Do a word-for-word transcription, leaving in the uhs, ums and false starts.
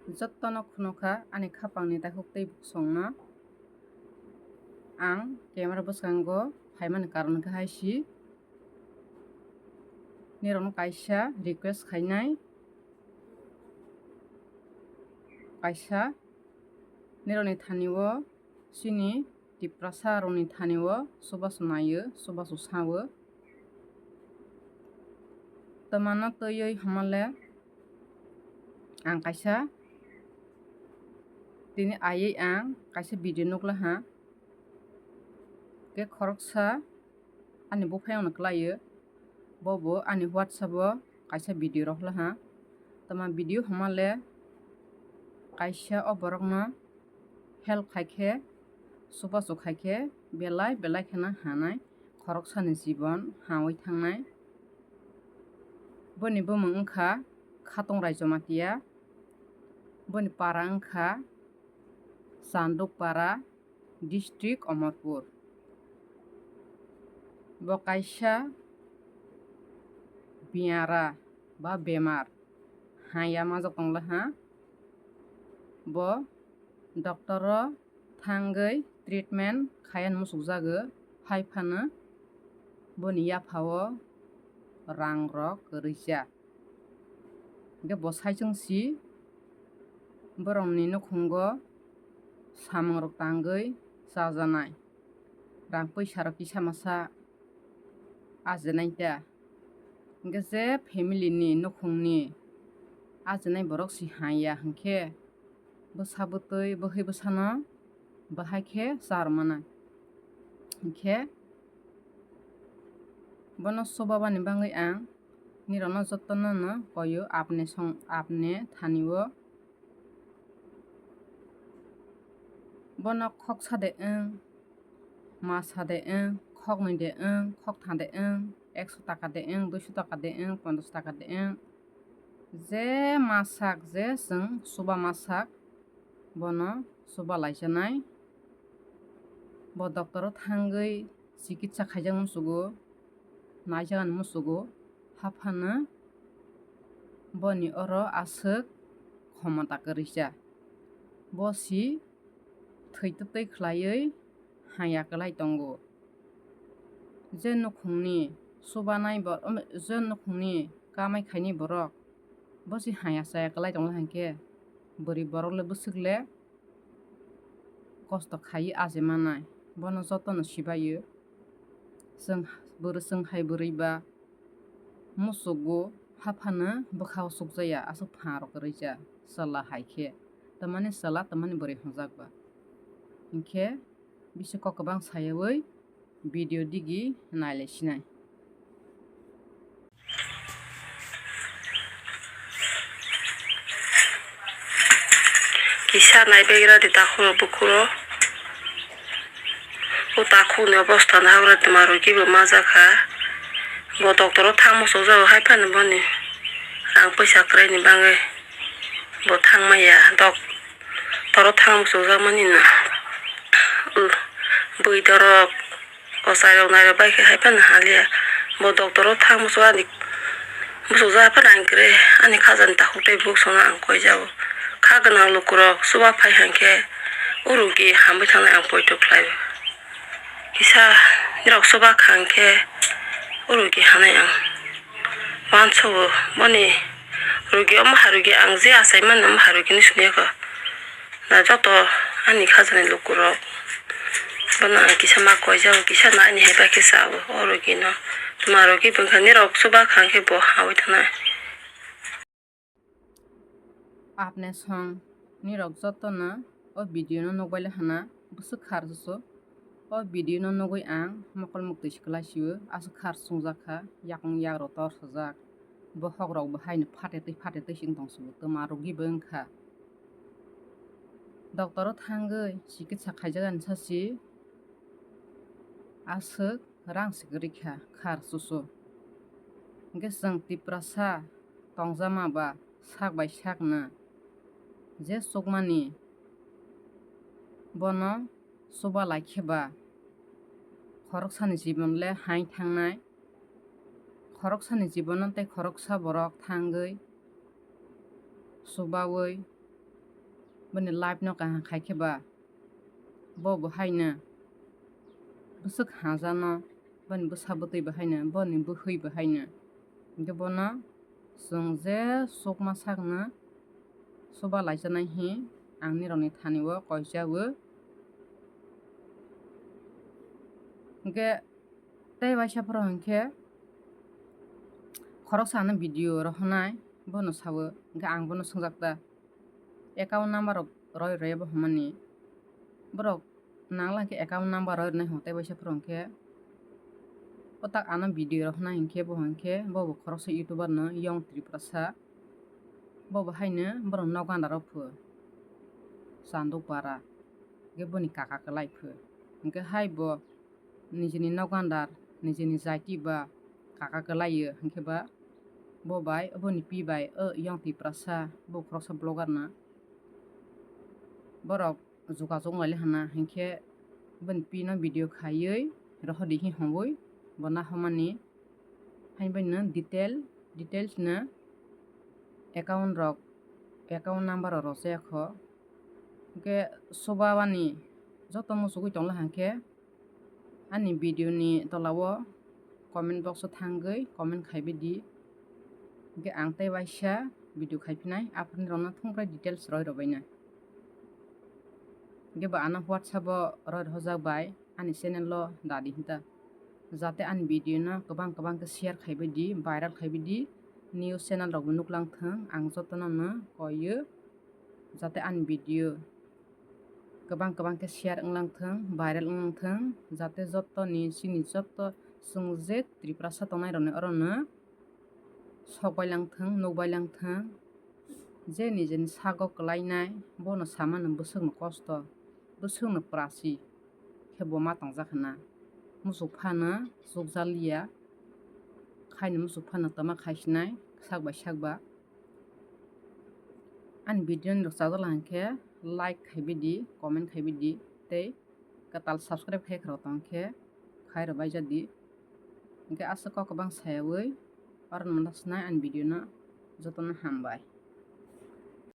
Jottono khunukha ani khapangni takhuk tei buksongno. Ang camera bwskango phaimani karon khe hai si, nirokno kaisa request khainai, kaisa nirokni thani-o chini Tiprasa rokni thani-o chubachu naio, chubachu sao. Twmano twiwi hwnmale ang kaisa tini aiwi ang kaisa video nukla ha. Khe khoroksa ani buphayungno kwlaio, bobo ani WhatsApp-o kaisa video rohorla ha. Tama video hwnmale kaisa o borokno help khai khe, chubachu khai khe belai belai kheno hanai, khoroksani jibon hawi thangnai. Boni bumung wngkha Khatung Raijomatia, boni para wngkha Chanduk Para, district Omorpur. Bo kaisa biyara ba bemar haya majak tongla ha. Bo doctor o thangwi treatment khayani musukjago, hai phano boni yaphao rang rok kwrwisa. Hingkhe bo saichung si borokni nukhungo samungrok tangwi chajanai, rang pwisarok kisa masa ajinai ta. Hingkhe je family ni nukhungni ajinai borok si haya hingkhe bwsa bwtwi bwhwi bwsano bahai khe charwmana. Hingkhe bono chubabani bagwi ang nirokno jotono no koyo apne song apne thani-o. Bono khoksa de wng, masa de wng, khoknwi de wng, khoktha de wng, ekso taka de wng, duiso taka de wng, ponchash taka de wng, je masak, je chwng chuba masak, bono chuba laijanai. Bo doctor o thangwi chikitsa khaijak musugo, naijak ani musugo, haphano boni oro aswk khomota kwrwisa. Bo si thwi twtwi khlaiwi haya kwlai tongo. Je nukhungni chubanai bo-, je nukhungni kamai khainai borok bo si haya chaya kwlai tongla hinkhe bwrwi borok le bwswk le kosto khaiwi ajimanai, bono jotono sibaio. Chwng bwrwi, chwng hai bwrwi ba musugo, haphano bwkhao sukjaya, aswk phangrok kwrwisa, chwla hai khe, tamani chwla, tamani bwrwi hwnjak ba. Hinkhe bisi kok kwbang sayawi video digi nailai sinai. Kisa naibegra di takhuk rok bukhuk rok. O takhuk ni obostha no habra twma rwgwi bo majak kha. Bo doctor o thang muchukjago hai phano boni rang puisa kwrwi ni bagwi bo thang maya. Doctor o thang muchukjakmani no bwi dorok. Kwchai rok nai rok bai khe hai phano haliya. Bo doctor o thang muchung ani muchung jak phano ang kwrwi ani khaja ni takhuk tei bukhuksong no ang koi jago. Kha gwnang luku rok chuba phai hwnkhe o rugi hamwi thangnai ang poito khlai o. Kisa nirok chuba kha hwnkhe o rugi hanai ang uansugo. Boni rugi omo hai rugi ang je achai mani omo hai rugi ni swnwi kha. Na joto ani khajani lukurok bono ang kisa ma koijao, kisa no ani hai bai khe chao o rogino. Tuma rogi bo wngkha nirok chuba kha hwnkhe bo hawi thanai. Apne song nirok jotono o video no nukbaile hana bwswk kha rwchuk. O video no nugwi ang mokol muktwi se kwlai sio, aswk kha rwchungjak kha, yakung yagrok tor sajak. Bokhok rok bo haino phatetwi phatetwi se wng tong sio, twma rwgwi bo wng kha. Doctor o thangwi chikitsa khaijak ani sachi aswk rang se kwrwi kha, kha rwchuk. Hwnkhe chwng Tiprasa tongjama ba sak bai sakno je chukmani bono chuba lai khe ba khoroksani jibon le haing thangnai. Khoroksani jibono tei khoroksa borok thangwi chubaui boni life no kaham khai khe ba, bo bo haino bwswk hajano, boni bwsa bwtwi bo haino, boni bwhwi bo haino, hwnkhe bono chwng je chukma sakno chuba laijaknai hi ang nirokni thani o koijago. Hwnkhe tei waisa phoro hwnkhe khoroksa ano video rohornai, bono sao, hwnkhe ang bono swngjak ta, account number rok roi roi bo hwnmani. Borok nangla khe account number roi rwnai hwnkhe tei waisa phoro hwnkhe, o tak ano video rohornai hwnkhe bo hwnkhe bo bo khoroksa YouTuber no, Young Tiprasa, bo bo haino borok nok ganda rok pho, Chanduk Para, hwnkhe boni kaka kwlai pho, hwnkhe hai bo nijini nok gandar, nijini jaiti ba kaka kwlaio, hwnkhe ba bo bai, boni pi bai, o Young Tiprasa, bo khoroksa vlogger na. Borok jukajwk wnglaili hwnna, hwnkhe boni pi no video khaiwi rohordi hi hwnwi bo nahormani. Haini bai no detail, details no account rok, account number rok rwchaya kho. Hwnkhe chuba bani joto muchugwi tongla hwnkhe ani video ni tola o comment box o thangwi comment khaibai di. Hwnkhe ang tei waisa video khaiphinai, aphuru nirokno thungkrai details roi rwbaina. Hwnkhe bo ano WhatsApp o roi rwjak bai ani channel o dadi hinta, jate ani video no kwbang kwbang khe share khaibai di, viral khaibai di, news channel rok bo nuklang thung. Ang jotono no koiyo jate ani video kwbang kwbang khe share wnglang thung, viral wnglang thung, jate joto ni, chini joto chwng je Tiprasa tongnai rok ni oro no sok bai lang thung, nuk bai lang thung. Je nijeni sago kwlainai, bono samano bwswkno kosto, bwswkno prasi khe bo ma tongjak hwnna. Muchuk phano chukjaliya, khaini muchuk phano twma khaisinai sak bai sak ba. Ani video ni rok chajak lang khe like khaibai di, comment khaibai di, tei kwtal subscribe khai khwrwk tong khe khai rwbai ja di. Hwnkhe aswk kok kwbang sayawi oro no mwthang sinai ani video no, jotono hambai.